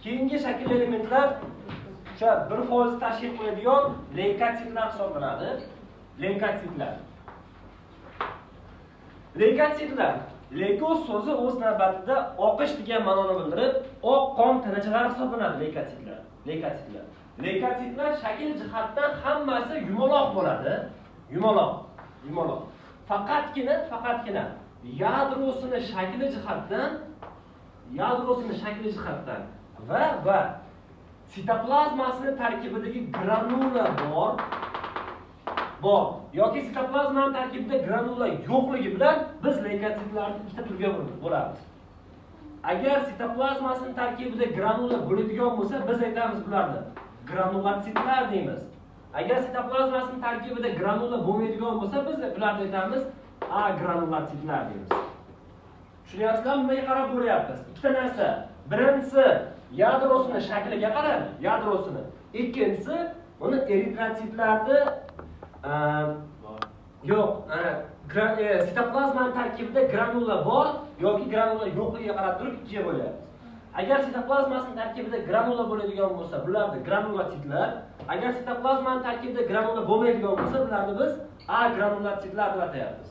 Keyingi shaklli elementlar o'sha 1% tashkil qiladigan leykotsitlar hisoblanadi. Leykotsitlar. Leykotsitlar. Leykos so'zi o'z navbatida oqish degan ma'noni bildirib, oq qon tanachalari hisoblanadi leykotsitlar. Leykotsitlar. Leykotsitlar shakl jihatdan hammasi yumaloq bo'ladi. Yumaloq, yumaloq. Faqatgina yadrosini shakli jihatdan, va sitoplazmasini tarkibidagi granula bor yoki sitoplazmaning tarkibida granula yo'qligi bilan biz leykotsitlarni ikkita turga bo'lamiz. Agar sitoplazmasining tarkibida granula bo'ladigan bo'lsa, biz aytamiz bularni granulotsitlar deymiz. Agar sitoplazmasining tarkibida granula bo'lmaydigan bo'lsa, biz bularni aytamiz agranulotsitlar deymiz. Tushunyapsizlarmi? Nimaga qarab bo'lyapmiz? Ikkita narsa. Birinchisi yadrosini shakliga qarab, yadrosini. Ikkinchisi uni eritrotsitlarni yo'q, sitoplazmaning tarkibida granula bor yoki granula yo'qligiga qarab turib ikkiga bo'lyapmiz. Agar sitoplazmasining tarkibida granula bo'ladigan bo'lsa, bularni granulotsitlar, agar sitoplazmaning tarkibida granula bo'lmaydigan bo'lsa, bularni biz agranulotsitlar deb atayapmiz.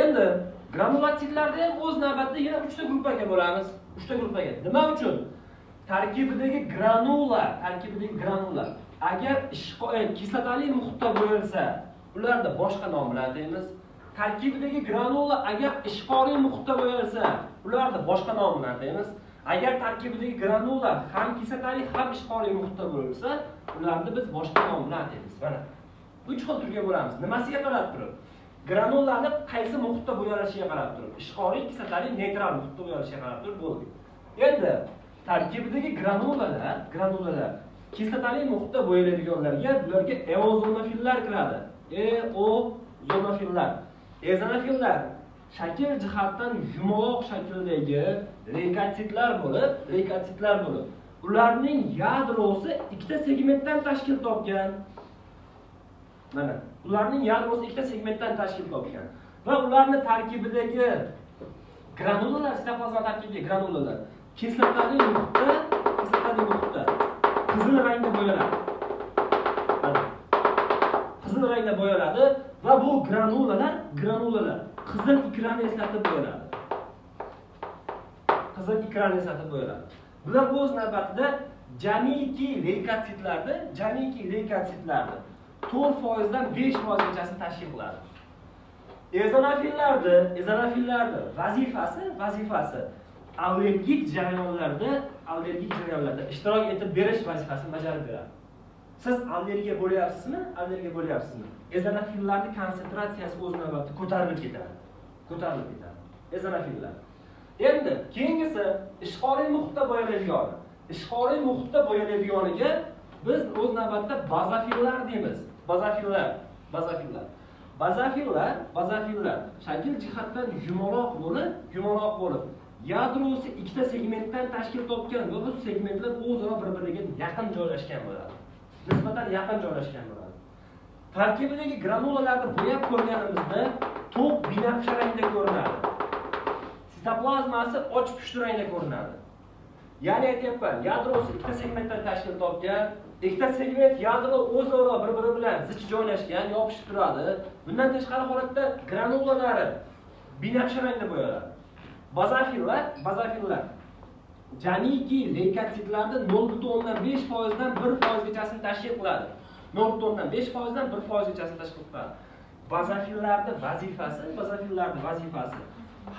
Endi granulotsitlarni ham o'z navbatida yana 3 ta gruppaga bo'lamiz. 3 ta gruppaga. Nima uchun? Tarkibidagi granula agar kislotali muhitda bo'lsa, ularni boshqa nom bilan ataymiz. Tarkibidagi granula agar ishqoriy muhitda bo'lsa, ularni boshqa nom bilan ataymiz. Agar tarkibidagi granula ham kislotali ham ishqoriy muhitda bo'lsa, ularni biz boshqa nom bilan ataymiz. Mana 3 xil turga bo'lamiz. Nimasiga qarab turib? Granulani qaysi muhitda bo'yalishiga qarab turib, ishqoriy, kislotali, neytral muhitda bo'yalishiga qarab turib bo'ldi. Endi tarkibidagi granulalar kislotali muhitda bo'yaladiganlarga bularga eozinofillar kiradi. Eozinofillar. Eozinofillar shakl jihatdan yumaloq shakldagi leykotsitlar bo'lib, ularning yadrosi ikkita segmentdan tashkil topgan. Mana, ularning yadrosi ikkita segmentdan tashkil topgan va ularning tarkibidagi granulalar, sitoplazma tarkibidagi granulalar kislotali muhitda qizil rangda bo'yaladi. Mana, qizil rangda bo'yaladi va bu granulalar qizil ikrani eslatib bo'yaladi. Qizil ikrani eslatib bo'yaladi. Bular o'z navbatida jamiki leykotsitlarni 4% dan 5% gachasini tashkil qiladi. Eozinofillarni vazifasi allergik jarayonlarda ishtirok etib berish vazifasini bajarib beradi. Siz allergiya bo'lyapsizmi? Eozinofillarning konsentratsiyasi o'z navbatida ko'tarilib ketadi. Eozinofillar. Endi keyingisi ishqoriy muhitda bo'yaladigan. Ishqoriy muhitda bo'yaladiganiga biz o'z navbatida bazofillar deymiz. Bazofillar. Bazofillar shakl jihatdan yumaloq bo'lib, yadrosi ikkita segmentdan tashkil topgan va bu segmentlar o'zaro bir-biriga yaqin joylashgan bo'ladi. Nisbatan yaqin joylashgan bo'ladi. Tarkibidagi granulalarni bo'yab ko'rganimizda to'q binafsha rangda ko'rinadi. Sitoplazmasi och pushti rangda ko'rinadi. Ya'ni aytyapman, yadrosi ikkita segmentdan tashkil topgan, ikkita segment yadro o'zaro bir-biri bilan zich joylashgan, yopishib turadi. Bundan tashqari holatda granulalari binafsha rangda bo'yaladi. Bazofillar jamiki leykotsitlarni 0.5% dan 1% gachasini tashkil qiladi. 0.5% dan 1% gachasini tashkil qiladi. Bazofillarning vazifasi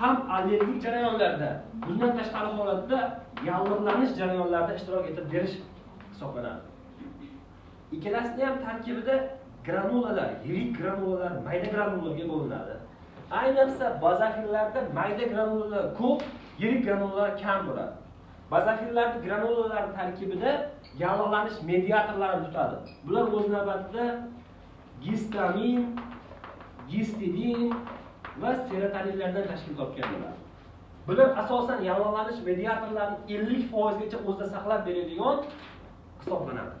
ham allergik jarayonlarda, bundan tashqari holatda yallig'lanish jarayonlarida ishtirok etib berish hisoblanadi. Ikkalasini ham tarkibida granulalar, yirik granulalar, mayda granulalarga bo'linadi. Ayniqsa bazofillarda mayda granulalar ko'p, yirik granulalar kam bo'ladi. Bazofillarda granulalar tarkibida yallig'lanish mediatorlarini tutadi. Bular o'z navbatida gistamin, gistidin va serotoninlardan tashkil topgan bo'ladi. Bular asosan yallig'lanish mediatorlarini 50% gacha o'zida saqlab beradigan hisoblanadi.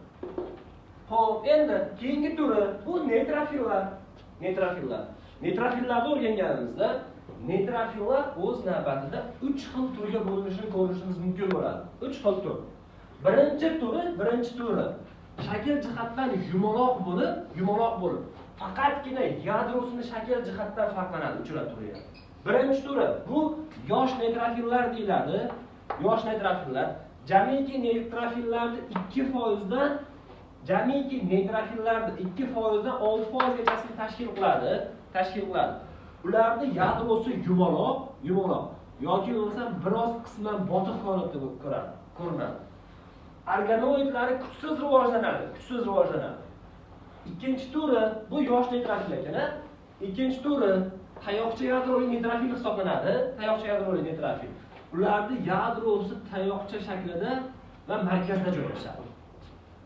Xo'p, endi keyingi turi bu neytrofillar. Neytrofillarni o'rganganimizda neytrofillar o'z navbatida 3 xil turga bo'linishini ko'rishimiz mumkin bo'ladi. 3 xil tur. Birinchi turi shakl jihatdan yumaloq bo'lib, faqatgina yadrosini shakl jihatdan farqlanadi uchala turi ham. Birinchi turi bu yosh neytrofillar deyiladi. Yosh neytrofillar jamiki neytrofillarni 2%dan jamiki neytrofillarni 2%dan 6%gachasini tashkil qiladi, Ularning yadrosi yumaloq yoki bo'lmasa biroz qisman botiq holatda ko'rinadi. Organoidlari kuchsiz rivojlanadi, Ikkinchi turi bu yosh neytrofil ekan. Ikkinchi turi tayoqcha yadroli neytrofil hisoblanadi. Tayoqcha yadroli neytrofil. Ularning yadrosi tayoqcha shaklida va markazda joylashadi.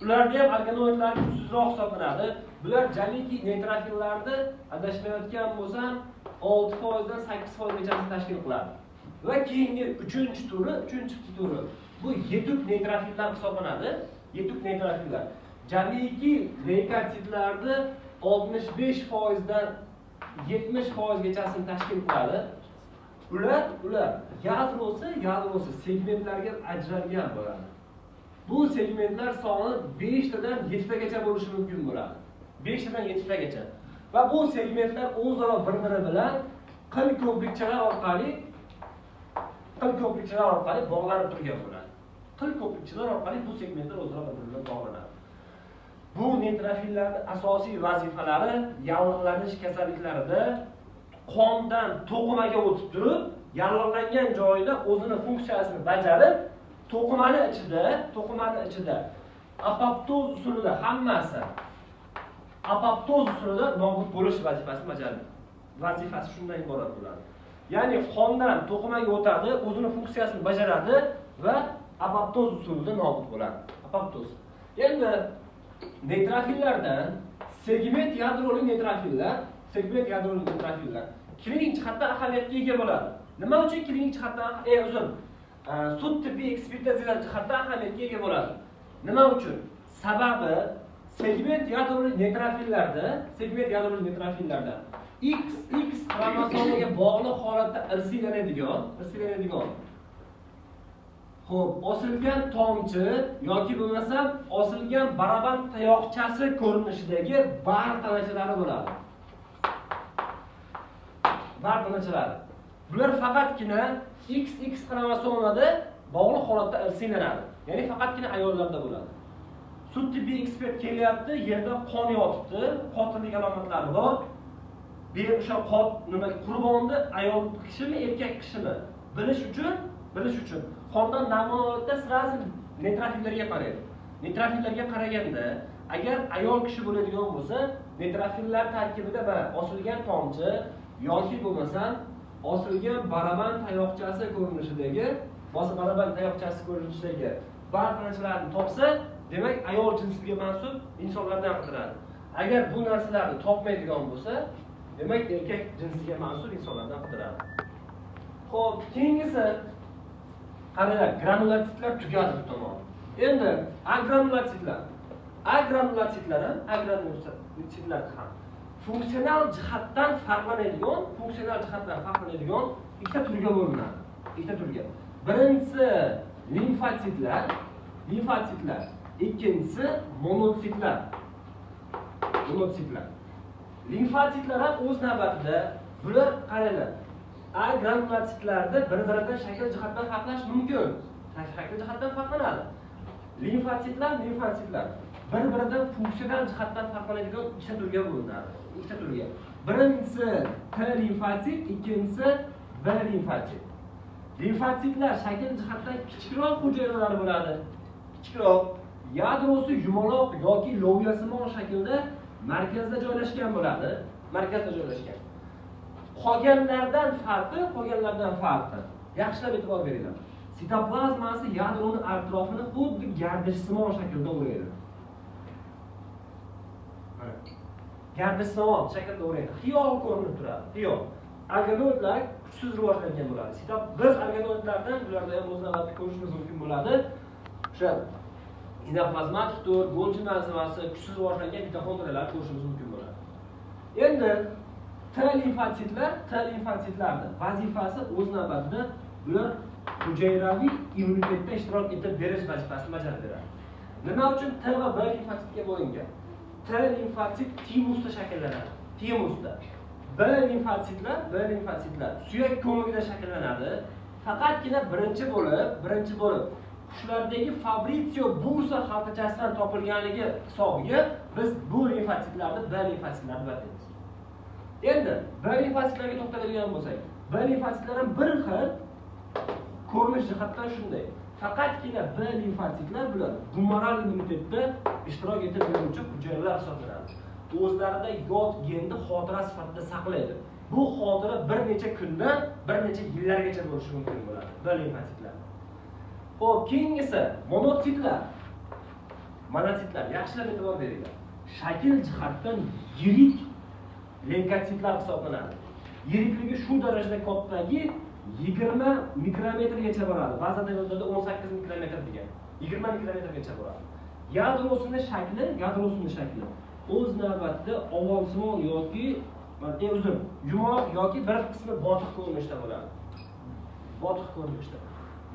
Ularda ham organoidlar kuchsizroq hisoblanadi. Bular jamiki neytrofillarni adashmayotgan bo'lsam 6%dan 8%gachasini tashkil qiladi. Va keyingi uchinchi turi bu yetuk neytrofillar hisoblanadi. Yetuk neytrofillar jamiki leykositlarni 65%dan 70%gachasini tashkil qiladi. Ular yadrosi segmentlarga ajralgan bo'ladi. Bu segmentlar soni 5 tadan 7 tagacha bo'lishi mumkin bo'ladi. 5 tadan 7 tagacha. Va bu segmentlar o'zaro bir-biri bilan qil ko'prikchalar orqali bog'lanib turgan bo'ladi. Qil ko'prikchalar orqali bu segmentlar o'zaro bir-biri bilan bog'lanadi. Bu neytrofillarning asosiy vazifalari yallig'lanish kasalliklarida qondan to'qimaga o'tib turib, yallig'langan joyida o'zini funksiyasini bajarib, to'qimani ichida apoptoz usulida hammasi apoptoz usulida nobud bo'lish vazifasini bajaradi. Vazifasi shundan iborat bo'ladi. Ya'ni qondan to'qimaga o'tadi, o'zini funksiyasini bajaradi va apoptoz usulida nobud bo'ladi. Apoptoz. Endi neytrofillardan segment yadroli neytrofillar klinik jihatdan ahamiyatga ega bo'ladi. Nima uchun klinik jihatdan, sud tibbiy ekspertiza jihatdan ahamiyatga ega bo'ladi? Nima uchun? Sababi segment yadroli neytrofillarda XX xromosomaga bog'liq holatda irsiylanadigan xo'p, osilgan tomchi yoki bo'lmasa osilgan baraban tayoqchasi ko'rinishidagi bar tanachalari bo'ladi. Bar tanachalari. Bular faqatgina XX xromosomada bog'liq holatda irsiylanadi. Ya'ni faqatgina ayollarda bo'ladi. Sud tibbiy ekspert kelyapti, yerda qon yotibdi, qotillik alomatlari bor. Bir o'sha qurbonni ayol kishimi, erkak kishimi bilish uchun qondan namuna oladida sразу neytrofillarga qaraydi. Neytrofillarga qaraganda agar ayol kishi bo'ladigan bo'lsa, neytrofillar tarkibida mana osilgan tomchi yoki bo'lmasa osilgan baraban tayoqchasi ko'rinishidagi bar tanachalarni topsa, demak ayol jinsiga mansub insonlardan qidiradi. Agar bu narsalarni topmaydigan bo'lsa, demak erkak jinsiga mansub insonlardan qidiradi. Xo'p, keyingisi qaranglar, granulotsitlar tugadi bu tomon. Endi agranulotitlar. Agranulotitlar ham funksional jihatdan farqlanadigan ikkita turga bo'linadi. Birinchisi limfotsitlar, ikkinchisi monotsitlar. Limfotsitlar ham o'z navbatida bular qaranglar, agranulotitlarni bir-biridan shakl jihatdan farqlash mumkin. Shakl jihatdan farqlanadi. Limfotsitlar bir-biridan funksional jihatdan farqlanadigan ikkita turga bo'linadi. Birinchisi T limfotsit, ikkinchisi B limfotsit. Limfotsitlar shakl jihatdan kichikroq hujayralar bo'ladi. Kichikroq, yadrosi yumaloq yoki loviyasimon shaklda markazda joylashgan bo'ladi. Qolganlardan farqi. Yaxshilab e'tibor beringlar. Sitoplazmasi yadroni atrofini xuddi gardishsimon shaklda o'raydi. Gardishsimon shaklda o'raydi. Xiyol ko'rinib turadi, xiyol. Organoidlar kuchsiz rivojlangan bo'ladi. Biz organoidlardan bularda ham o'z navbatida ko'rishimiz mumkin bo'ladi. O'sha endoplazmatik to'r, Golgi manzumasi kuchsiz rivojlangan mitoxondriyalar ko'rishimiz mumkin bo'ladi. Endi T limfotsitlarning vazifasi o'z navbatida bular Hujayraviy immunitetda ishtirok etib berish vazifasini bajarib beradi. Nima uchun T va B limfotsitga bo'lingan? T limfotsit timusda shakllanadi. Timusda. B limfotsitlar suyak ko'migida shakllanadi. Faqatgina birinchi bo'lib qushlardagi Fabrizio Bursa xaltachasidan topilganligi hisobiga biz bu limfotsitlarni B limfotsitlar deb ataymiz. Endi B limfotsitlarga to'xtaladigan bo'lsak, B limfotsitlar ham bir xil ko'rinish jihatdan shunday. Faqatgina B limfotsitlar bular gumoral immunitetda ishtirok etib beruvchi hujayralar hisoblanadi. O'zlarida yot genni xotira sifatida saqlaydi. Bu xotira bir necha kundan bir necha yillargacha bo'lishi mumkin bo'ladi B limfotsitlar. Xo'p, keyingisi monotsitlar. Monotsitlar, yaxshilab e'tibor beringlar. Shakl jihatdan yirik leykotsitlar hisoblanadi. Yirikligi shu darajada kattaki 20 mikrometrgacha boradi. Ba'zida yoziladi 18 mikrometr degan. 20 mikrometrgacha boradi. Yadrosini shakli o'z navbatida ovolsimon yoki yumaloq yoki bir qismi botiq ko'rinishda bo'ladi. Botiq ko'rinishda.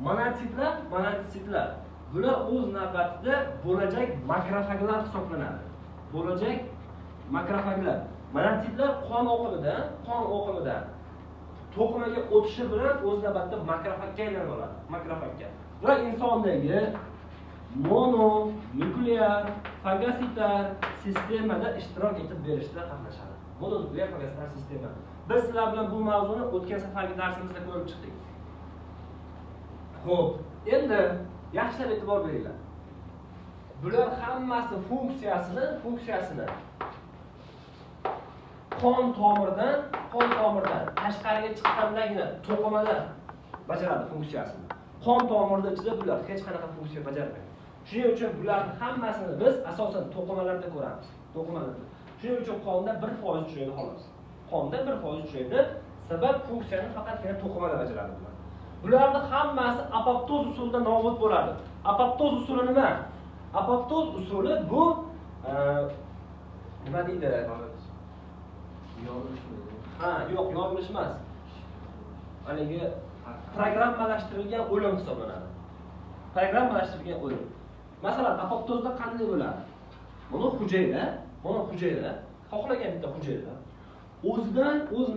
Monotsitlar bular o'z navbatida bo'lajak makrofaglar hisoblanadi. Bo'lajak makrofaglar. Monotsitlar qon oqimidan to'qimaga o'tishi bilan o'z navbatida makrofagga aylanib oladi. Makrofagga. Va insondagi mononuklear fagositar sistemada ishtirok etib berishda qatnashadi. Mononuklear fagositar sistema. Biz sizlar bilan bu mavzuni o'tgan safargi darsimizda ko'rib chiqdik. Xo'p, endi yaxshilab e'tibor beringlar. Bular hammasi funksiyasini qon tomirdan tashqariga chiqqandagina to'qimalar bajaradi funksiyasini. Qon tomirida ichida bular hech qanaqa funksiya bajarmaydi. Shuning uchun bularning hammasini biz asosan to'qimalarda ko'ramiz. To'qimalarda. Shuning uchun qonda 1% uchraydi xolos. Qonda 1% uchraydi. Sabab funksiyani faqatgina to'qimalar bajaradi bular. Bularning hammasi apoptoz usulida nobud bo'ladi. Apoptoz usuli nima? Apoptoz usuli bu nima deydi? Ha, yo'q, yorilish emas. Haligi programmalashtirilgan o'lim hisoblanadi. Programmalashtirilgan o'lim. Masalan, apoptozda qanday bo'ladi? Buni hujayra, xohlagan bitta hujayra o'zidan o'z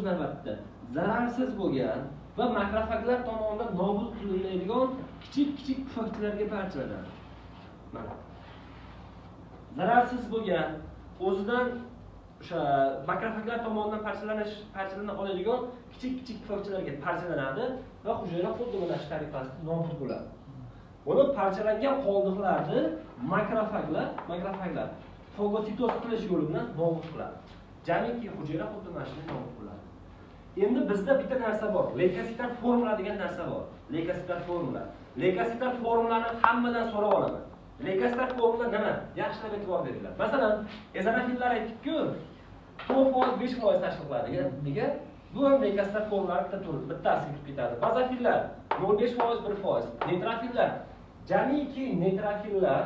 navbatida zararsiz bo'lgan va makrofaglar tomonidan nobud qilinadigan kichik-kichik pufakchalarga parchalanadi. Mana. Zararsiz bo'lgan, o'zidan o'sha makrofaglar tomonidan parchalana oladigan kichik-kichik pufakchalarga parchalanadi va hujayra xuddi mana shu tariqasida nobud bo'ladi. Buni parchalangan qoldiqlarni makrofaglar fagositoz qilish yo'li bilan nobud qiladi. Jamiki hujayra xuddi mana shunday nobud bo'ladi. Endi bizda bitta narsa bor. Leykositar formula degan narsa bor. Leykositar formula. Leykositar formulani hammadan so'rab olaman. Leykositar formula nima? Yaxshilab e'tibor beringlar. Masalan, eozinofillar aytdik-ku, 4%, 5% tashkil qiladi. Nega? Bu ham leykositar formulari bitta turi, bittasi kirib ketadi. Bazofillar 0.5%, 1%. Neytrofillar, jamiki neytrofillar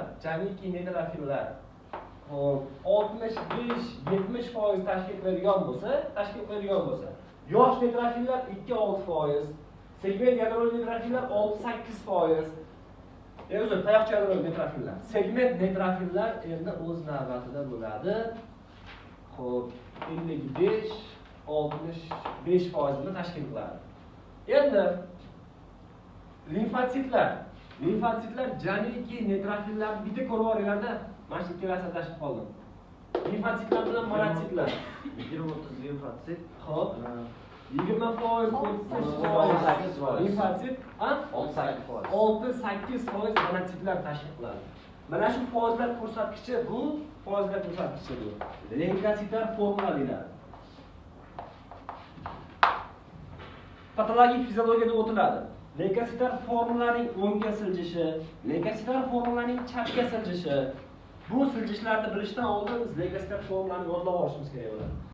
xo'p, 65-70% tashkil qiladigan bo'lsa, yosh neytrofillar 2-6%, segment yadroli neytrofillar 6-8%. Uzr, tayoqcha yadroli neytrofillar. Segment neytrofillar endi o'z navbatida bo'ladi. Xo'p, 55-65% ni tashkil qiladi. Endi limfotsitlar jamiki neytrofillarni bitta ko'rib olinglarda, mana shu ikkalasini adashib qoldim. Limfotsitlar bilan monotsitlar. 20-30 limfotsit. Xo'p. 20%, 30% limfotsit, 6-8%. 6-8% monotsitlar tashkil qiladi. Mana shu foizlar ko'rsatkichi bu, Leykositar formula deyiladi. Patologik fiziologiyada o'tiladi. Leykositar formulaning o'ngga siljishi, leykositar formulaning chapga siljishi. Bu siljishlarni bilishdan oldin biz leykositar formulani yodlab olishimiz kerak bo'ladi.